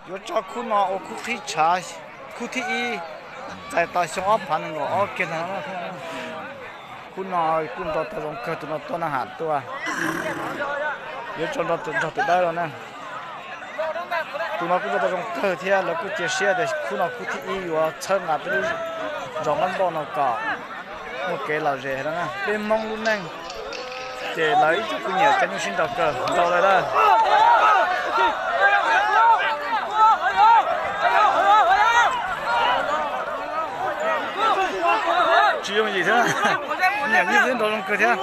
Yuav tso khub no ua khub qhib tshav, khub thib ib, txais tau xyoo ob phav nees nkaum ob kiag no. Khub no kuj nrau tau zoo kawg, tus no tuaj na has tuaj. Yuav tso nrog tus dawb no na. Tus no kuj nrau tau zoo kawg thiab, lawv kuj cia siab tias khub no khub thib ib yuav txhawb nqa peb lub zos nqaij npauj no kom muaj kev lom zem no na. Peb Hmoob lub neej ces lawv ib tsoom poj niam cov nyuj sib nraus kawg nkaus lawm lawm. Tsis yooj yim thiab, niam nyuj sib nraus zoo kawg thiab.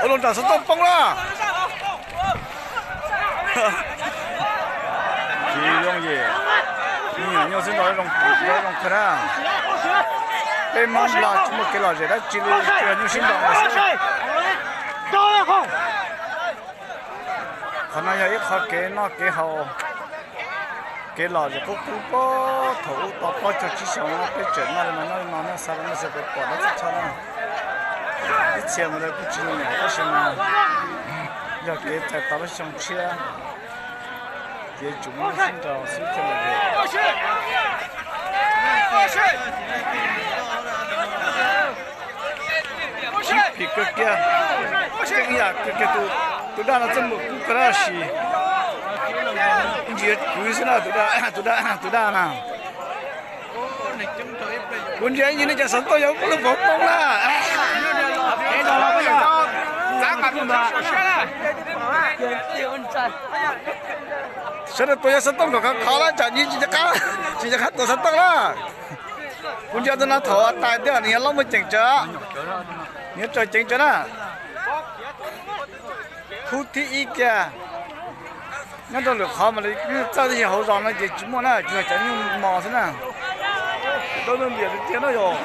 Ua loo nram xov tooj poob na. Tsis yooj yim, niam nyuj sib nraus zoo kawg na. Peb Hmoob Nplog tsis muaj kev lom zem dab tsi li, tsuas nyuj sib nraus xwb. Qhov no yog ib qho kev noj kev haus, kev lom zem qub qub pob thaum ub tau plaub caug tsib xyoos peb tseem noj li no nyob li no na, xa li no xwb peb pom dab tsi tshaj na. Ib txhia mas lawv kuj tsis nyiam tab sis mas yog kev txais tau lub xyoo tshiab ces tsum muaj sib nraus xwb thiaj li. Sib phim kawg kiag, tseem yam kawg kiag, tus daj no txawj mus kub kawg tab sis ntsia kwv xwb na, tus daj, tus daj, tus daj na. Kuv ntsia ib ncig nej cov xov tooj yog lub pov poob na. Sawv daws tua yog xov tooj kom khov khov na, tsam nyiaj tsis nco qab, tsis nco qab tua xov tooj na. Kuv ntsia tus no thaum tais tiag nws yog loj muaj ceem tsawv, nws yog raws ceev tsawv na. Khub thib ib kiag nyob rau lwm qhov mas li txawj tib si hauv zos no ces tsis muaj na, tsuas yog cov nyuj mos xwb na. Tus dawb no ntiam tiag tiag na yom.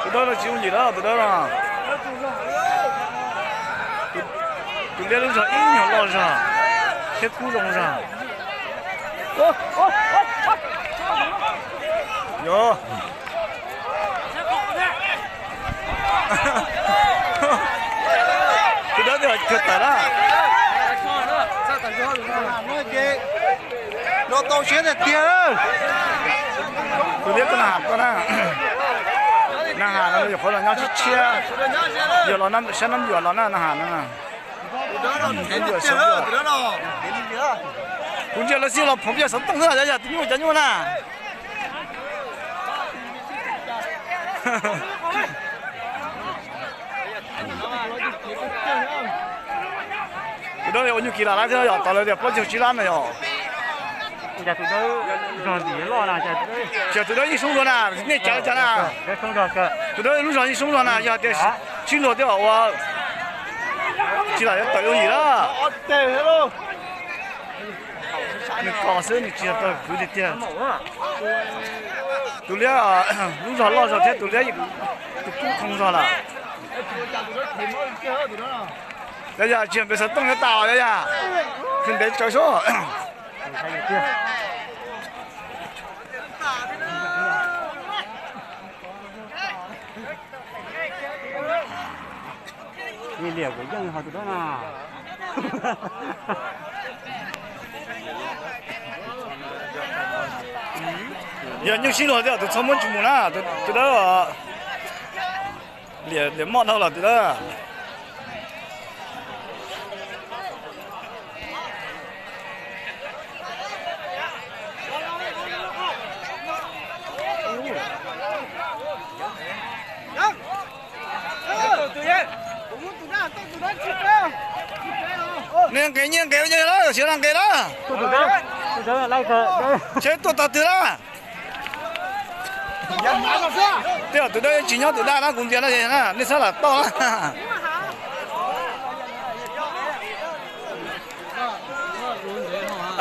Tus dawb no tsis yooj yim na, tus dawb no. Tus liab lub zog ib nyuag loj zog thiab kub zoo zog. Yog. Tus dawb twb kawg tawm na. Los tau siab tiag tiag. Tus liab tuaj na has tuaj na. Na has no yog qhov los nyob tshiab tshiab, yog los sab Nab Yuam los na, na has no. Kuv ntsia lawv xij los phoov yog xov tooj xwb, yog tus nyuj cov nyuj na. Tus dawb ua nyuj kis lam lab thiab yog tau lawv tias plaub caug tsib lab na yog. Cas tus dawb yeej soob dua na, nej cav cas na. Tus dawb lub zog yeej soob dua na, yog tias sib luag thiab ua tsis lam yuav tawm yooj yim na. Nws kos xwb nws tsis yog tau kwv tiag tiag. Tus liab lub zog loj zog thiab tus liab tus kub khoo zog lawm. Yog yog tsis yog npem xov tooj yuav tas os, yog yog npem tsawv sub. Liam kuv yeej ho tus dawb na. Yog nyuj sib luag thiab tus txhob muab tsis mus na, tus dawb. Liam moj dhau los tus dawb. Nej nqis nyiaj nqis ua li lawm, xyov na nqis lawm. Tsheb tuaj tog twg lawm. Tej zaum tus dawb tsis nyob tus daj na, kuv ntxias no na, nej txhob lam toj na.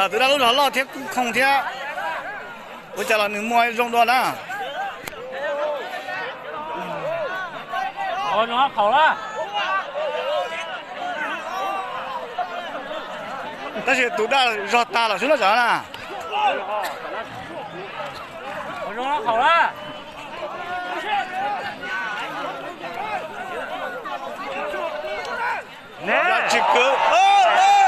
Tus daj lub zog loj thiab kub khoo thiab, ua cas los nws muaj zoo dua na. Tab sis tus daj zog tag los xwb no tsam na. Hauv na. Tsis kwv.